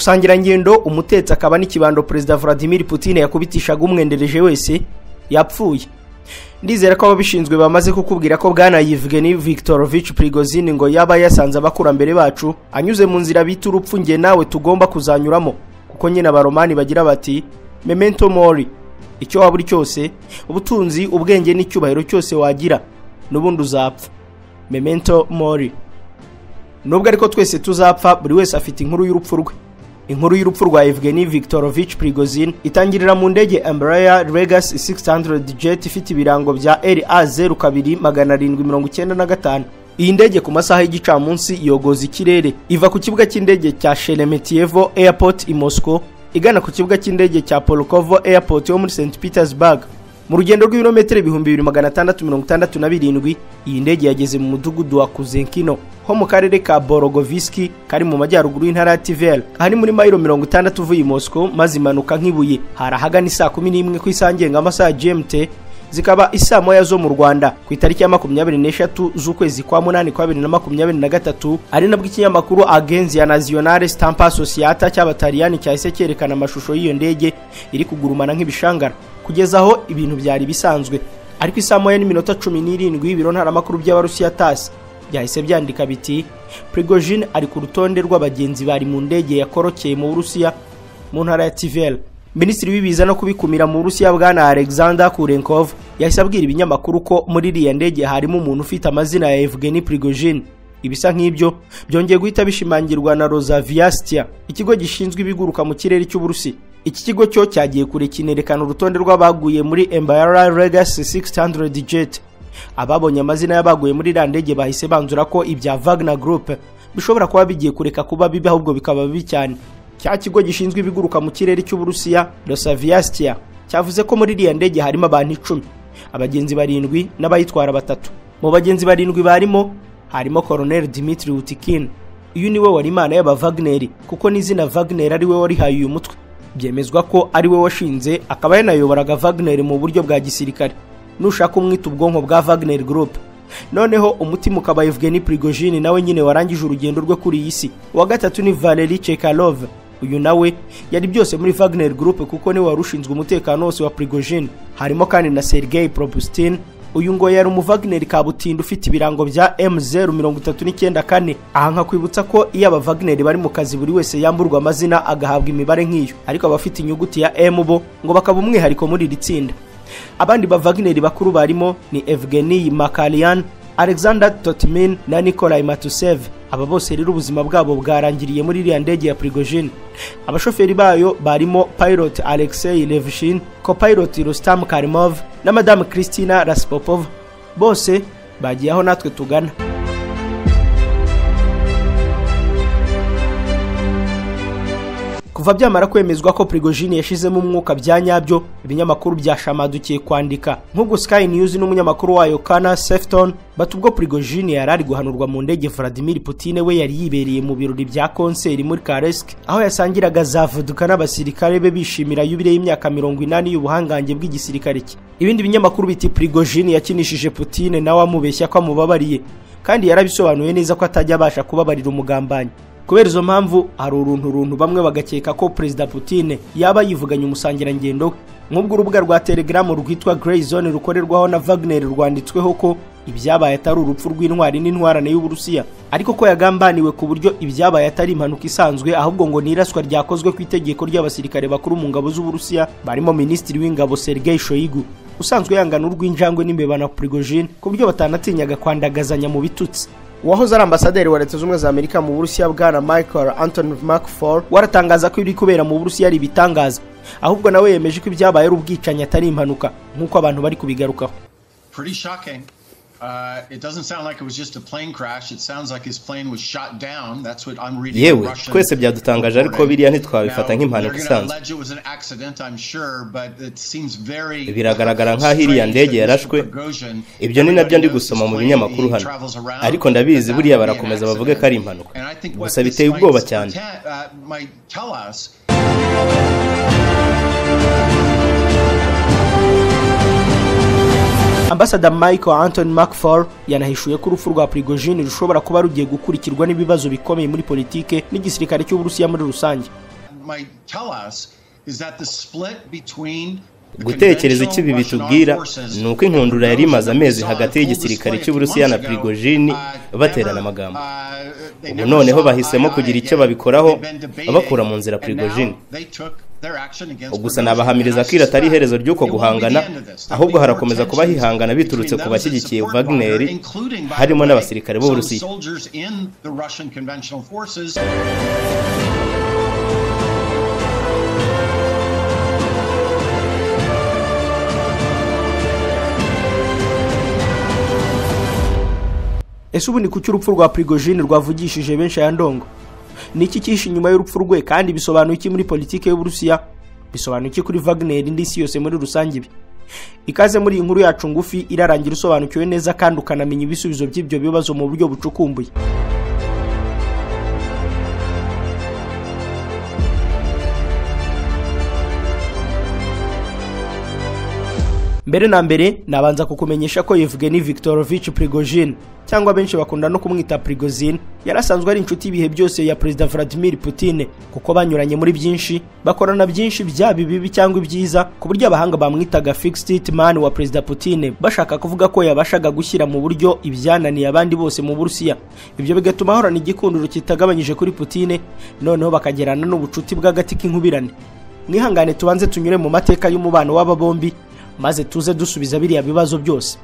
Umusangirangendo, umutetsi akaba n'ikibando Perezida Vladimir Putin yakubitishaga umwendereje wese yapfuye. Ndizera ko ababishinzwe bamaze kukubwira ko bwana Yevgeny Viktorovich Prigozhin ngo yaba yasanze abakurambere bacu anyuze mu nzira bita urupfu nge nawe tugomba kuzanyuramo, kuko nyine abaromani bagira bati memento mori. Icyo waba uri cyose, ubutunzi, ubwenge n'icyubahiro cyose wagira, n'ubundi uzapfa. Memento mori. Nubwo ariko twese tuzapfa, buri wese afite inkuru y'urupfu rwe. Inkuru y'urupfu rwa Yevgeny Viktorovich Prigozhin itangirira mu ndege Embraer Legacy 600 Jet ifite ibirango bya RA02795. Iyi ndege ku masaha y'igicamunsi yogoza ikirere iva ku kibuga cy'indege cya Sheremetyevo Airport i Moscow igana ku kibuga cy'indege cya Pulkovo Airport yo muri St Petersburg. Mu rugendo rw'ibirometero 2667, iyi ndege yageze mu mudugudu wa Kuzenkino ho mu karere ka Borogoviski kari mu majyaruguru y'intara ya Tver, ahari muri mayiro 60 uvuye i Moscow, maze imanuka nk'ibuye. Hari ahagana isaa 11 ku isaha ngengamasaaha GMT, zikaba isaa 1 zo mu Rwanda, ku itariki ya 23 z'ukwezi kwa 8 kwa 2023, ari nabwo ikinyamakuru Agenzia Nazionale Stampa Associata cy'Abataliyani cyahise cyerekana amashusho y'iyo ndege iri kugurumana nk'ibishangara. Kugeza aho ibintu byari bisanzwe, ariko isaa 1:17 ibiro ntaramakuru by'Abarusiya TASS byahise byandika biti Prigozhin ari ku rutonde rw'abagenzi bari mu ndege yakorokeye mu Burusiya mu ntara ya Tver. Minisitiri w'ibiza no kubikumira mu Burusiya bwana Alexander Kurenkov yahise abwira ibinyamakuru ko muri iriya ndege harimo umuntu ufite amazina ya Yevgeny Prigozhin. Ibisa nk'ibyo byongeye guhita bishimangirwa na Rosaviastia, ikigo gishinzwe ibiguruka mu kirere cy'Uburusiya. Iki kigo cyo cyagiye kure kinerekana urutonde rw'abaguye muri Embraer Legacy 600 Jet. Ababonye amazina y'abaguye muri iriya ndege bahise banzura ko ibya Wagner Group bishobora kuba bigiye kureka kuba bibi ahubwo bikaba bibi cyane. Cya kigo gishinzwe ibiguruka mu kirere cy'Uburusiya Rosaviastia cyavuze ko muri iriya ndege harimo abantu 10, abagenzi 7 n'abayitwara 3. Mu bagenzi 7 barimo harimo Colonel Dmitry Utkin. Uyu niwe wari imana y'aba Wagner, kuko n'izina Wagner ari we warihaye uyu mutwe. Byemezwa ko ari we washinze akaba yanayoboraga Wagner mu buryo bwa gisirikare. Nushaka umwita ubwonko bwa Wagner Group. Noneho umutima ukaba Yevgeny Prigozhin nawe nyine warangije urugendo rwe kuri iyi si. Uwa gatatu ni Valery Chekalov. Uyu nawe yari byose muri Wagner Group kuko niwe warushinzwe umutekano wose wa Prigozhin. Harimo kandi na Sergei Propustin. Uyu ngo yari umu Wagner kabutindi ufite ibirango bya M0394. Aha nkakwibutsa ko iyo aba Wagner bari mu kazi buri wese yamburwa amazina agahabwa imibare nk'iyo, ariko abafite inyuguti ya M bo ngo bakaba umwihariko muri iri tsinda. Abandi ba Wagner bakuru barimo ni Evgeny Makalian, Alexander Totmin na Nikolai Matusev. Aba bose rero ubuzima bwabo bwarangiriye muri iriya ndege ya Prigozhin. Abashoferi bayo barimo pilot Alexei Levshin, copilot Rustam Karimov na Madame Kristina Raspopov. Bose bagiye aho natwe tugana. Kuva byamara kwemezwa ko Prigozhin yashizemo umwuka bya nyabyo, ibinyamakuru byashamadukiye kwandika. Nk'ubwo Sky News n'umunyamakuru wayo Kana Sefton batubwo Prigozhin yari ari guhanurwa mu ndege, Vladimir Putin we yari yibereye mu birori bya konseri muri Karesk, aho yasangiraga za vodka n'abasirikare be bishimira yubile y'imyaka 80 y'ubuhangange bw'igisirikare cye. Ibindi binyamakuru biti Prigozhin yakinishije Putin nawe amubeshya ko amubabariye, kandi yarabisobanuye neza ko atajya abasha kubabarira umugambanyi. Kubera izo mpamvu hari uruntu bamwe bagakeka ko Perezida Putin yaba yivuganye umusangirangendo. Nk'ubwo urubuga rwa Telegram rwitwa Grey Zone rukorerwaho na Wagner rwanditsweho ko ibyabaye atari urupfu rw'intwari n'intwarane y'Uburusiya, ariko ko yagambaniwe ku buryo ibyabaye atari impanuka isanzwe, ahubwo ngo n'iraswa ryakozwe ku itegeko ry'abasirikare bakuru mu ngabo z'Uburusiya barimo Minisitiri w'Ingabo Sergei Shoigu, usanzwe yangana urw'injangwe n'imbeba na Prigozhin ku buryo batanatinyaga kwandagazanya mu bitutsi. Uwahoze ari ambasaderi wa Leta Zunze Ubumwe za Amerika mu Burusiya bwana Michael Anthony McFaul waratangaza ko ibiri kubera mu Burusiya ari ibitangaza, ahubwo nawe yemeje ko ibyabaye ari ubwicanyi atari impanuka nk'uko abantu bari kubigarukaho. Pretty shocking. It doesn't sound like it was just a plane crash. It sounds like his plane was shot down. That's what I'm reading. Yewe twese byadutangaje, ariko biriya ntitwabifata nk'impanuka isanzwe. Biragaragara nk'aho iriya ndege yarashwe. Ibyo ni nabyo ndi gusoma mu binyamakuru hano, ariko ndabizi buriya barakomeza bavuge ko ari impanuka. Gusa biteye ubwoba cyane. Ambassador Michael Anthony McFaul yanahishuye ko urupfu rwa Prigozhin rushobora kuba rugiye gukurikirwa n'ibibazo bikomeye muri politike n'igisirikare cy'Uburusiya muri rusange. Gutekereza icyo ibi bitubwira ni uko inkundura yari imaze amezi hagati y'igisirikare cy'Uburusiya na Prigojini baterana amagambo. Ubu noneho bahisemo kugira icyo babikoraho bakura mu nzira Prigojini. Gusa nabahamiriza ko iri atari iherezo ry'uko guhangana, ahubwo harakomeza kuba hihangana biturutse ku bashyigikiye Wagner, harimo n'abasirikare b'Uburusiya. Ese ubu ni kuki urupfu rwa Prigojine rwavugishije benshi aya ndongo? Ni iki cyihishe inyuma y'urupfu rwe, kandi bisobanuye iki muri politike y'Uburusiya? Bisobanuye iki kuri Wagner n'isi yose muri rusange ibi? Ikaze muri iyi nkuru yacu ngufi irarangira usobanukiwe neza kandi ukanamenya ibisubizo by'ibyo bibazo mu buryo bucukumbuye. Mbere na mbere nabanza kukumenyesha ko Yevgeny Viktorovich Prigozhin, cyangwa benshi bakunda no kumwita Prigozhin, yarasanzwe ari inshuti ibihe byose ya Perezida Vladimir Putin, kuko banyuranye muri byinshi, bakorana byinshi byaba ibibi cyangwa ibyiza, ku buryo abahanga bamwitaga fixed man wa Perezida Putin, bashaka kuvuga ko yabashaga gushyira mu buryo ibyananiye abandi bose mu Burusiya. Ibyo bigatuma ahorana igikundiro kitagabanyije kuri Putin, noneho bakagerana n'ubucuti bw'agati k'inkubirane. Mwihangane tubanze tunyure mu mateka y'umubano w'aba bombi, maze tuze dusubiza biriya bibazo byose.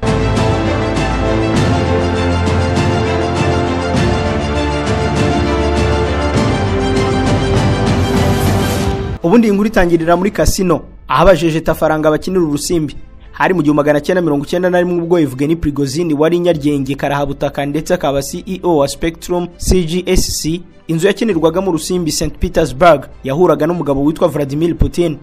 Ubundi inkuru itangirira muri kasino, aho abajejetafaranga bakinira urusimbi. Hari mu 1991 ubwo Yevgeny Prigozhin wari inyaryenge karahabutaka ndetse akaba CEO wa Spectrum CGSC, inzu yakinirwagamo urusimbi St Petersburg, yahuraga n'umugabo witwa Vladimir Putin.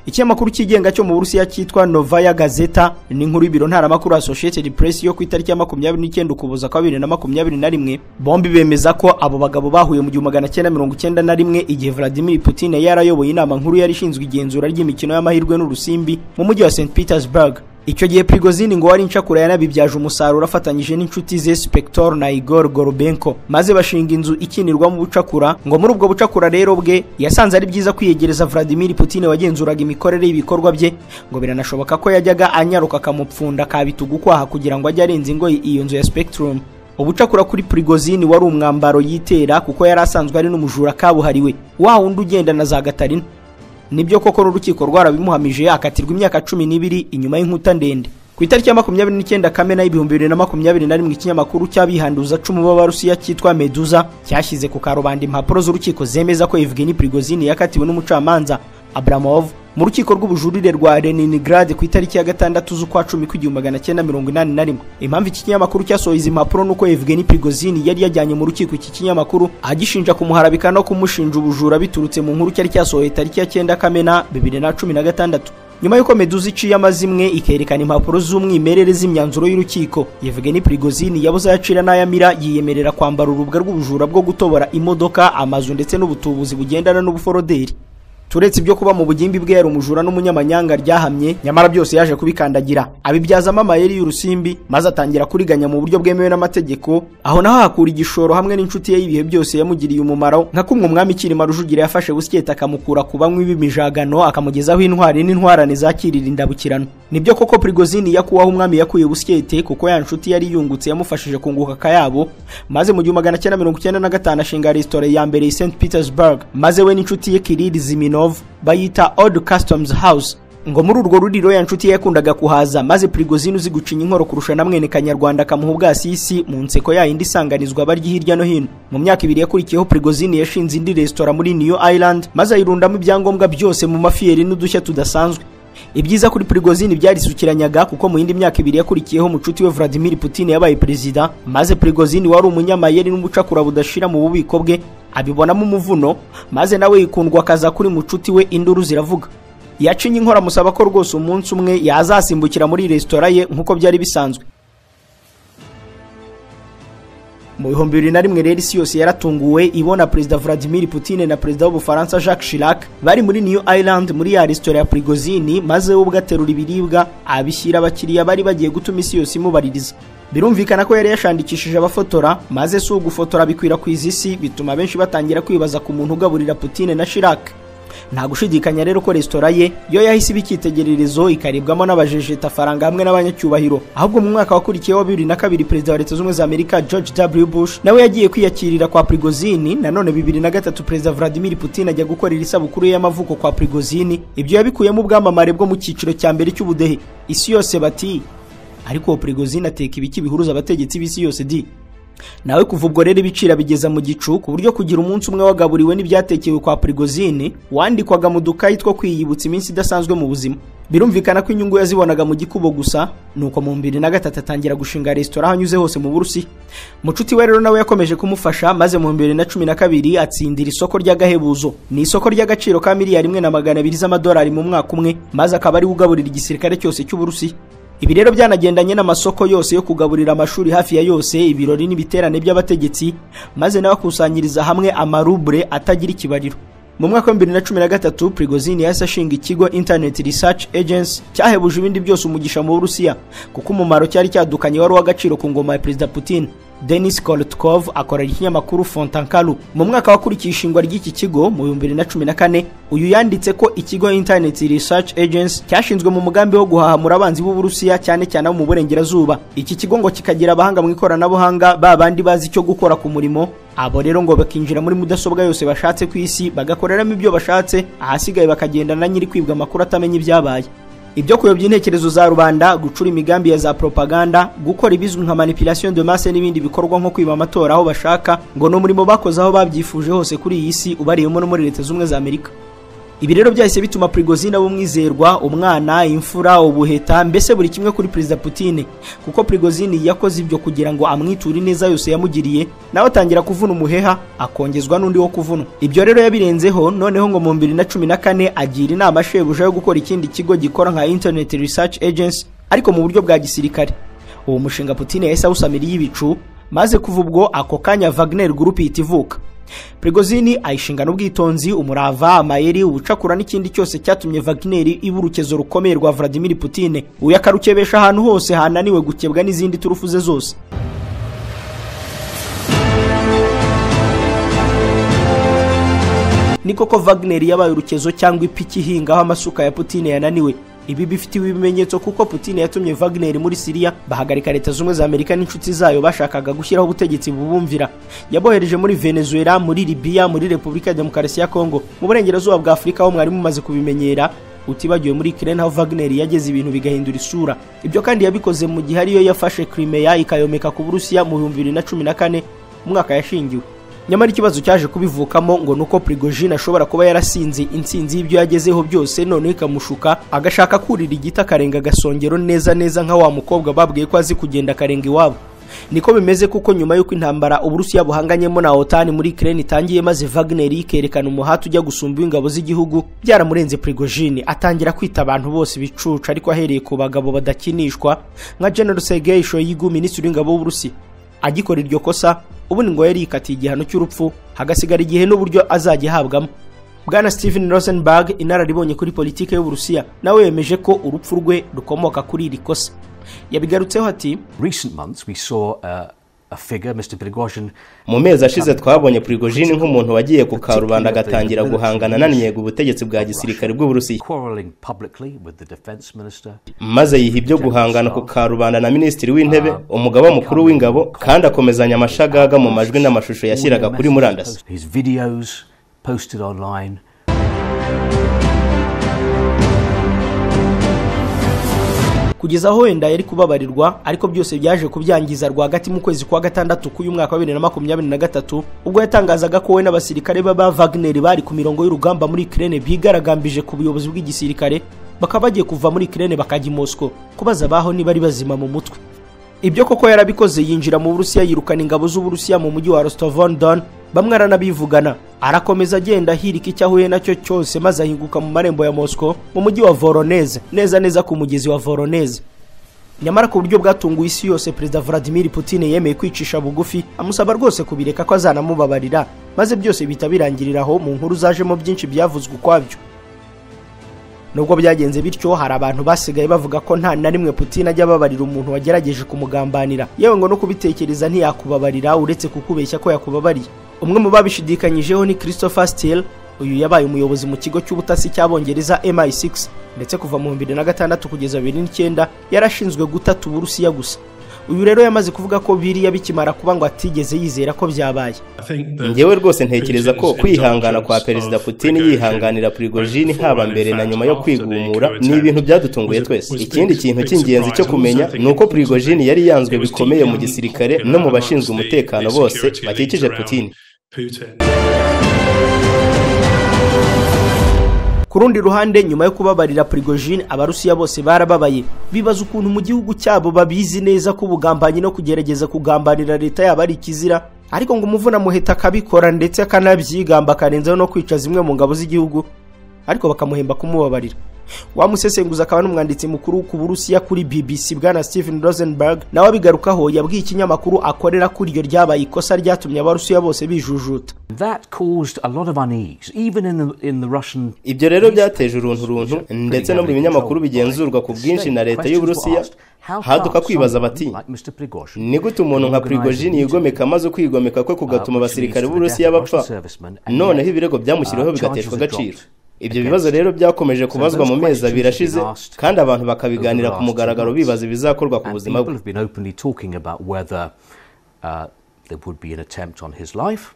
Ikinyamakuru cyigenga cyo mu Burusiya cyitwa Novaya Gazeta n'inkuru y'ibiro ntaramakuru Associated Press yo ku itariki ya 29 Ukuboza kwa 2021, bombi bemeza ko abo bagabo bahuye mu 1991 igihe Vladimir Putin yarayoboye inama nkuru yari ishinzwe igenzura ry'imikino y'amahirwe n'urusimbi mu mujyi wa St Petersburg. Icyo gihe Prigozhin ngo wari incakura yanabibyaje umusaruro afatanyije n'inshuti ze Spector na Igor Gorubenko, maze bashinga inzu ikinirwamo ubucakura. Ngo muri ubwo bucakura rero bwe yasanze ari byiza kwiyegereza Vladimir Putin wagenzuraga imikorere y'ibikorwa bye, ngo biranashoboka ko yajyaga anyaruka akamupfunda kabitugu kwaha kugira ngo ajye arenza ingoyi iyo nzu ya Spectrum. Ubucakura kuri Prigozhin wari umwambaro yitera, kuko yari asanzwe ari n'umujura kabuhariwe, wa wundi ugenda na za Gatarina. Nibyo koko n'urukiko rwarabimuhamije akatirwa imyaka 12 inyuma y'inkuta ndende. Ku itariki ya 29 Kamena 2021, ikinyamakuru cy'abihanduza 10 b'Abarusiya cyitwa Meduza cyashyize ku karubanda impapuro z'urukiko zemeza ko Yevgeny Prigozhin yakatiwe n'umucamanza Abramov mu rukiko rw'ubujurire rwa Leningrad ku itariki ya 6 z'ukwa 10 1981. Impamvu iki kinyamakuru cyasohoye izi mpapuro nuko Yevgeny Prigozhin yari yajyanye mu rukiko iki kinyamakuru agishinja kumuharabika no kumushinja ubujura biturutse mu nkuru cyari cyasohoye tariki ya 9 Kamena 2016. Nyuma yuko Meduza iciye amazimwe ikerekana impapuro z'umwimerere z'imyanzuro y'urukiko, Yevgeny Prigozhin yabuze ayacira n'ayamira, yiyemerera kwambara urubwa rw'ubujura bwo gutobora imodoka, amazu ndetse n'ubutubuzi bugendana n'ubuforoderi. Turetse ibyo kuba mu bugimbi bwe yari umujura n'umunyamanyanga ryahamye, nyamara byose yaje kubikandagira abibyazamo amayeri y'urusimbi, maze atangira kuriganya mu buryo bwemewe n'amategeko. Aho naho hakura igishoro hamwe n'inshuti ye y'ibihe byose yamugiriye umumaro, nka kumwe umwami Cyilima Rujugira yafashe Busyete akamukura ku banywi b'imijagano akamugezaho intwari n'intwarane zakirira indabukirano. Nibyo koko Prigozhin yakuwaho umwami yakuye Busyete, kuko ya nshuti yari yungutse yamufashije kunguka akayabo, maze mu 1995 ashinga restaurant ya mbere i St Petersburg, maze we n'inshuti ye Kirill Ziminov bayita Old Customs House. Ngo muri urwo ruriro ya nshuti yakundaga kuhaza, maze Prigozhin uzi gucinya inkoro kurusha na mwene Kanyarwanda akamuha ubwasisi mu nseko yayindi isanganizwa barya hirya no hino. Mu myaka ibiri yakurikiyeho Prigozhin yashinze indi restaurant muri New Island, maze ayirundamo ibyangombwa byose mu mafiyeri n'udushya tudasanzwe. Ibyiza kuri Prigozhin byarisukiranyaga, kuko mu yindi myaka ibiri yakurikiyeho mucuti we Vladimir Putin yabaye perezida, maze Prigozhin wari umunyamayeri n'umucakura budashira mu bubiko bwe abibonamo umuvuno, maze nawe yikundwa akaza kuri mucuti we induru ziravuga. Yacinye inkora musaba ko rwose umunsi umwe yazasimbukira muri restaurant ye nkuko byari bisanzwe. Mu 2001 rero isi yose yaratunguwe ibona Perezida Vladimir Putin na Perezida w'Ubufaransa Jacques Chirac bari muri New Island muri ya restaurant ya Prigozhin, maze we ubwo aterura ibiribwa abishyira abakiriya bari bagiye gutuma isi yose imubaririza. Birumvikana ko yari yashandikishije abafotora, maze si ugufotora bikwirakwiza isi, bituma benshi batangira kwibaza ku muntu ugaburira Putin na Chirac. Nta gushidikanya rero ko resitora ye yo yahise iba icyitegererezo, ikaribwamo n'abajejetafaranga hamwe n'abanyacyubahiro. Ahubwo mu mwaka wakurikiyeho wa 2002, perezida wa Leta Zunze Ubumwe za Amerika George W Bush nawe yagiye kwiyakirira kwa Prigozhin. Nanone 2003, perezida Vladimir Putin ajya gukorera isabukuru ye y'amavuko kwa Prigozhin. Ibyo yabikuyemo ubwamamare bwo mu cyiciro cya mbere cy'ubudehe. Isi yose bati ariko uwo Prigozhin ateka ibiki bihuruza abategetsi b'isi yose di? Nawe kuva ubwo rero ibiciro bigeza mu gicu, ku buryo kugira umunsi umwe wagaburiwe n'ibyatekewe kwa Prigozhin wandikwaga mu dukayi two kwiyibutsa iminsi idasanzwe mu buzima. Birumvikana ko inyungu yazibonaga mu gikubo gusa. Nuko mu 2003 atangira gushinga resitora aho anyuze hose mu Burusiya. Mucuti we rero nawe yakomeje kumufasha, maze mu 2012 atsindira isoko ry'agahebuzo. Ni isoko ry'agaciro ka 1,2 miliyari z'amadolari mu mwaka umwe, maze akaba ari ugaburira igisirikare cyose cy'Uburusiya. Ibi rero byanagendanye n'amasoko yose yo kugaburira amashuri hafi ya yose, ibirori n'ibiterane by'abategetsi, maze nawe akusanyiriza hamwe amarubre atagira ikibariro. Mu mwaka wa 2013, Prigozhin yahise ashinga ikigo Internet Research Agency cyahebuje ibindi byose umugisha mu Burusiya, kuko umumaro cyari cyadukanye wari uw'agaciro ku ngoma ya Perezida Putin. Denis Korotkov akorera ikinyamakuru Fontankalu. Mu mwaka wakurikiye ishingwa ry'iki kigo mu 2014, uyu yanditse ko ikigo Internet Research Agency cyashinzwe mu mugambi wo guhahamura abanzi b'Uburusiya, cyane cyane abo mu burengerazuba. Iki kigo ngo kikagira abahanga mu ikoranabuhanga, ba bandi bazi icyo gukora ku murimo. Abo rero ngo bakinjira muri mudasobwa yose bashatse ku isi, bagakoreramo ibyo bashatse, ahasigaye bakagenda na nyiri kwibwa amakuru atamenya ibyabaye. Ibyo kuyobya intekerezo za rubanda, gucura imigambi ya za propaganda, gukora ibizwi nka manipulation de masse n'ibindi bikorwa nko kwiba amatora aho bashaka, ngo ni umurimo bakoze aho babyifuje hose kuri iyi si, ubariyemo no muri Leta Z'Ubumwe za Amerika. Ibi rero byahise bituma Prigozhin aba umwizerwa, umwana, imfura, ubuheta, mbese buri kimwe kuri Perezida Putin, kuko Prigozhin yakoze ibyo kugira ngo amwiture ineza yose yamugiriye, nawe atangira kuvuna umuheha akongezwa n'undi wo kuvuna. Ibyo rero yabirenzeho noneho ngo mu 2014 agira inama shebuja yo gukora ikindi kigo gikora nka Internet Research Agency, ariko mu buryo bwa gisirikare. Uwo mushinga Putin yahise awusamiriye ibicu, maze kuva ubwo ako kanya Wagner Group ihita ivuka. Prigozhin ayishingana ubwitonzi, umurava, amayeri, ubucakura n'ikindi cyose cyatumye Wagner iba urukezo rukomeye rwa Vladimir Putin. Uyu akarukebesha ahantu hose hananiwe gukebwa n'izindi turufu ze zose. Ni koko Wagner yabaye urukezo cyangwa ipiki ihingaho amasuka ya Putin yananiwe. Ibi bifitiwe ibimenyetso kuko Putin yatumye Wagner muri Syria bahagarika Leta Zunze za Amerika n'inshuti zayo bashakaga gushyiraho ubutegetsi bubumvira. Yabohereje muri Venezuela, muri Libya, muri Repubulika ya Demokarasi ya Kongo, mu burengerazuba bwa Afurika aho mwari mumaze kubimenyera, utibagiwe muri Ukraine aho Wagner yageze ibintu bigahindura isura. Ibyo kandi yabikoze mu gihe ariyo yafashe Crimea ikayomeka ku Burusiya mu 2014, umwaka yashingiwe. Nyamara ikibazo cyaje kubivukamo ngo nuko Prigozhin ashobora kuba yarasinze intsinzi y'ibyo yagezeho byose, noneho ikamushuka agashaka kurira igiti akarenga agasongero, neza neza nka wa mukobwa babwiye ko azi kugenda akarenga iwabo. Niko bimeze, kuko nyuma y'uko intambara Uburusiya buhanganyemo na OTAN muri Ukraine itangiye, maze Wagner ikerekana umuhati ujya gusumba ingabo z'igihugu, byaramurenze. Prigozhin atangira kwita abantu bose ibicucu, ariko ahereye ku bagabo badakinishwa nka General Sergei Shoigu, minisitiri w'ingabo w'Uburusiya. Agikora iryo kosa ubundi ngo yari yikatiye igihano cy'urupfu, hagasigara igihe n'uburyo azajya ahabwamo. Bwana Steven Rosenberg, inararibonye kuri politike y'Uburusiya, nawe yemeje ko urupfu rwe rukomoka kuri iri kosa. Yabigarutseho ati: Recent months we saw a figure, Mr. Prigozhin, Mu mezi ashize twabonye Prigozhin nk'umuntu wagiye ku karubanda agatangira guhangana anannyega ubutegetsi bwa gisirikare bw'Uburusiya, quarreling publicly with the defense minister, maze yiha ibyo guhangana ku karubanda na minisitiri w'intebe, umugaba mukuru w'ingabo, kandi akomezanya amashagaga mu majwi n'amashusho yashyiraga kuri murandasi. his videos posted online. Kugeza aho wenda yari kubabarirwa, ariko byose byaje kubyangiza rwagati mu kwezi kwa gatandatu k'uyu mwaka wa 2023, ubwo yatangazaga ko we n'abasirikare ba Wagner bari ku mirongo y'urugamba muri Ukraine bigaragambije ku buyobozi bw'igisirikare, bakaba bagiye kuva muri Ukraine bakajya i Moscow kubaza abaho niba ari bazima mu mutwe. Ibyo koko yarabikoze, yinjira mu Burusiya, yirukana ingabo z'Uburusiya mu mujyi wa Rostov-on-Don, bamwe aranabivugana. Arakomeza agenda ahirika icyo ahuye nacyo cyose, maze ahinguka mu marembo ya Moscow mu mujyi wa Voronezh, neza neza ku mugezi wa Voronezh. Nyamara ku buryo bwatunguye isi yose, Perezida Vladimir Putin yemeye kwicisha bugufi, amusaba rwose kubireka ko azanamubabarira, maze byose bihita birangirira aho mu nkuru zajemo byinshi byavuzwe ukwabyo. Nubwo byagenze bityo, hari abantu basigaye bavuga ko nta na rimwe Putin ajya ababarira umuntu wagerageje kumugambanira, yewe ngo no kubitekereza ntiyakubabarira, uretse kukubeshya ko yakubabariye. Umwe mu babishidikanyijeho ni Christopher Steele. Uyu yabaye umuyobozi mu kigo cy'ubutasi cy'Abongereza MI6, ndetse kuva mu 2006 kugeza 2009 yarashinzwe gutata Uburusiya gusa. Uyu rero yamaze kuvuga ko biriya bikimara kuba ngo atigeze yizera ko byabaye. Njyewe rwose ntekereza ko kwihangana kwa Perezida Putin yihanganira Prigojine haba mbere na nyuma yo kwigumura ni ibintu byadutunguye twese. Ikindi kintu cy'ingenzi cyo kumenya ni uko Prigojine yari yanzwe bikomeye mu gisirikare no mu bashinzwe umutekano bose bakikije Putin. Ku rundi ruhande, nyuma yo kubabarira Prigojine, Abarusiya bose barababaye, bibaza ukuntu mu gihugu cyabo babizi neza ko ubugambanyi no kugerageza kugambanira leta yabo ari ikizira, ariko ngo umuvuna muheta akabikora ndetse akanabyigamba, akarenzaho no kwica zimwe mu ngabo z'igihugu, ariko bakamuhemba kumubabarira. Wamusesenguza akaba n'umwanditsi mukuru ku Burusiya kuri BBC, bwana Steven Rosenberg, nawe abigarukaho yabwiye ikinyamakuru akorera kuri iryo ryabaye ikosa ryatumye Abarusiya bose bijujuta. That caused a lot of unease, even in the Russian. Ibyo rero byateje urunturuntu, ndetse no mu binyamakuru bigenzurwa ku bwinshi na leta y'Uburusiya haduka kwibaza bati: ni gute umuntu nka Prigojine yigomeka, maze ukwigomeka kwe kugatuma abasirikare b'Uburusiya bapfa, noneho ibirego byamushyiriweho bigateshwa agaciro? Ibyo bibazo rero byakomeje kubazwa mu mezi 2 ashize, kandi abantu bakabiganira ku mugaragaro bibaza ibizakorwa ku buzima bwe. People have been openly talking about whether there would be an attempt on his life.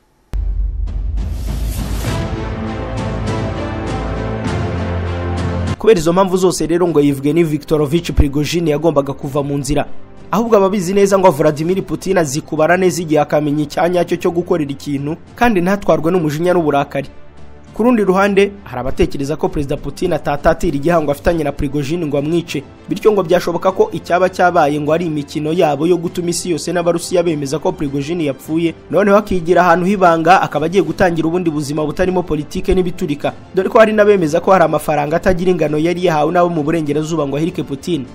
Kubera izo mpamvu zose rero, ngo Yevgeny Viktorovich Prigojine yagombaga kuva mu nzira. Ahubwo ababizi neza ngo Vladimir Putin azi kubara neza igihe, akamenya icyanyacyo cyo gukorera ikintu, kandi ntatwarwe n'umujinya n'uburakari. Ku rundi ruhande, hari abatekereza ko Perezida Putin atatatira igihango afitanye na Prigojine ngo amwice, bityo ngo byashoboka ko icyaba cyabaye ngo ari imikino yabo yo gutuma isi yose n'Abarusiya bemeza ko Prigojine yapfuye, noneho akigira ahantu h'ibanga, akaba agiye gutangira ubundi buzima butarimo politike n'ibiturika, dore ko hari n'abemeza ko hari amafaranga atagira ingano yari yahawe n'abo mu burengerazuba ngo ahirike Putin.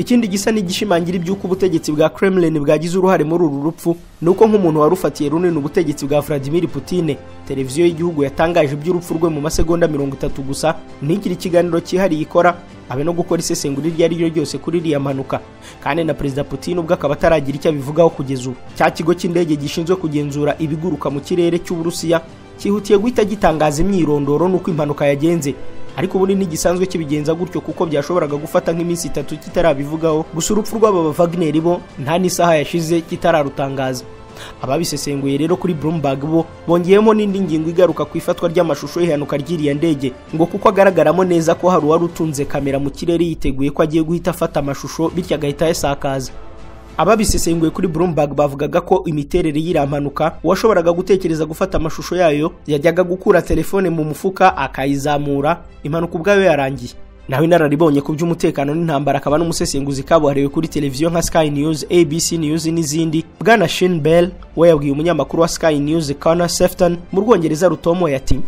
Ikindi gisa n'igishimangira iby'uko ubutegetsi bwa Kremlin bwagize uruhare muri uru rupfu ni uko nk'umuntu wari ufatiye runini ubutegetsi bwa Vladimir Putin, televiziyo y'igihugu yatangaje iby'urupfu rwe mu masegonda 30 gusa, ntigire ikiganiro cyihariye ikora abe no gukora isesengura iryo ari ryo ryose kuri iriya mpanuka. Kandi na Perezida Putin ubwo akaba ataragira icyo abivugaho kugeza ubu. Cya kigo cy'indege gishinzwe kugenzura ibiguruka mu kirere cy'Uburusiya cyihutiye guhita gitangaza imyirondoro n'uko impanuka yagenze, ariko ubundi ntigisanzwe kibigenza gutyo, kuko byashoboraga gufata nk'iminsi 3 kitarabivugaho. Gusa urupfu rw'aba Wagner bo nta n'isaha yashize kitararutangaza. Ababisesenguye rero kuri Bloomberg bo bongeyemo n'indi ngingo igaruka ku ifatwa ry'amashusho y'ihanuka ry'iriya ndege, ngo kuko agaragaramo neza ko hari uwari utunze kamera mu kirere yiteguye ko agiye guhita afata amashusho, bityo agahita ayasakaza. Ababisesenguye kuri Bloomberg bavugaga ko imiterere y'iriya mpanuka, uwashoboraga gutekereza gufata amashusho yayo yajyaga gukura telefone mu mufuka akayizamura, impanuka ubwayo yarangiye. Naho inararibonye ku by'umutekano n'intambara akaba n'umusesenguzi kabuhariwe kuri televiziyo nka Sky News, ABC News n'izindi, bwana Shane Bell, we yabwiye umunyamakuru wa Sky News Connor Sefton mu Rwongereza rutomoye ati: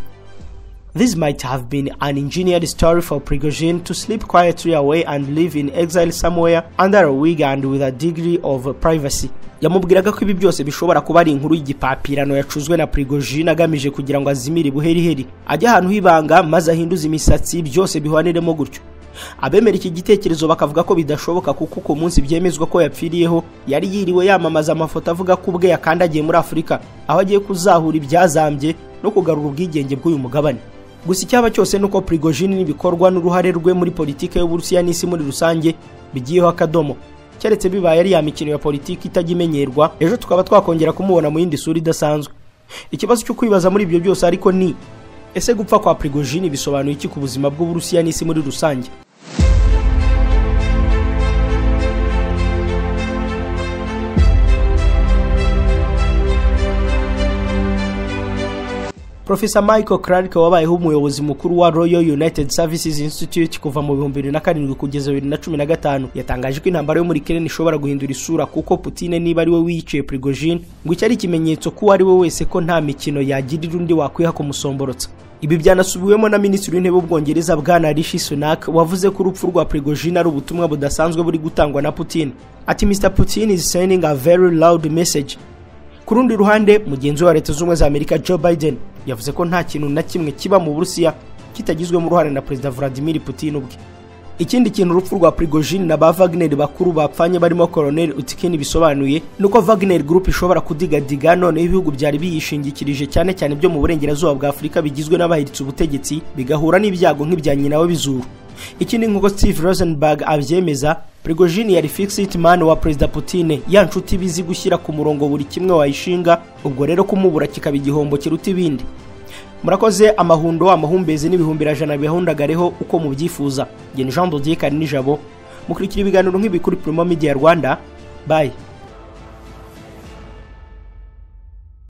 "This might have been an engineered story for Prigozhin to sleep quietly away and live in exile somewhere under a wig and with a degree of privacy." Yamubwiraga ko ibi byose bishobora kuba ari inkuru y'igipapirano yacuzwe na Prigozhin agamije kugira ngo azimire buheriheri, ajye ahantu h'ibanga maze ahinduze imisatsi, byose bihwaniremo gutyo. Abemera iki gitekerezo bakavuga ko bidashoboka, kuko ku munsi byemezwa ko yapfiriyeho yari yiriwe yamamaza amafoto avuga ko ubwe yakandagiye muri Afurika, aho agiye kuzahura ibyazambye no kugarura ubwigenge bw'uyu mugabane. Gusa icyaba cyose nuko Prigojine n'ibikorwa n'uruhare rwe muri politike y'Uburusiya n'isi muri rusange bigiyeho akadomo, keretse bibaye ari ya mikino ya politiki itajya imenyerwa, ejo tukaba twakongera kumubona mu yindi sura idasanzwe. Ikibazo cyo kwibaza muri ibyo byose ariko ni: ese gupfa kwa Prigojine bisobanuye iki ku buzima bw'Uburusiya n'isi muri rusange? Professor Michael Clarke, wabayeho umuyobozi mukuru wa Royal United Services Institute kuva mu 2007 kugeza 2015, yatangaje ko intambara yo muri Ukraine ishobora guhindura isura, kuko Putin niba ari we wiyiciye Prigozhin, ngo icyo ari ikimenyetso ko ari we wese ko nta mikino yagirira undi wakwiha kumusomborotsa. Ibi byanasubiwemo na Minisitiri w'Intebe w'Ubwongereza bwana Rishi Sunak, wavuze ko urupfu rwa Prigozhin ari ubutumwa budasanzwe buri gutangwa na Putin. Ati: "Mr Putin is sending a very loud message." Ku rundi ruhande, mugenzi wa Leta Zunze Ubumwe za Amerika Joe Biden yavuze ko nta kintu na kimwe kiba mu Burusiya kitagizwemo uruhare na Perezida Vladimir Putin ubwe. Ikindi kintu urupfu rwa Prigojine na ba Wagner bakuru bapfanye barimo Colonel Utkin bisobanuye nuko Wagner Group ishobora kudigadiga, noneho ibihugu byari biyishingikirije cyane cyane byo mu burengerazuba bwa Afurika bigizwe n'abahiritse ubutegetsi bigahura n'ibyago nk'ibya nyina w'ibizuru. Ikindi nk'uko Steve Rosenberg abyemeza, Prigojine yari fix-it man wa Perezida Putin, ya nshuti bizi gushyira ku murongo buri kimwe wayishinga, ubwo rero kumubura kikaba igihombo kiruta ibindi. Murakoze. Amahundo, amahumbezi n'ibihumbi ijana bihundagareho uko mubyifuza. Gen Jean Dodier Karinijabo, mukurikira ibiganiro nk'ibi kuri Primo Media Rwanda. Bye.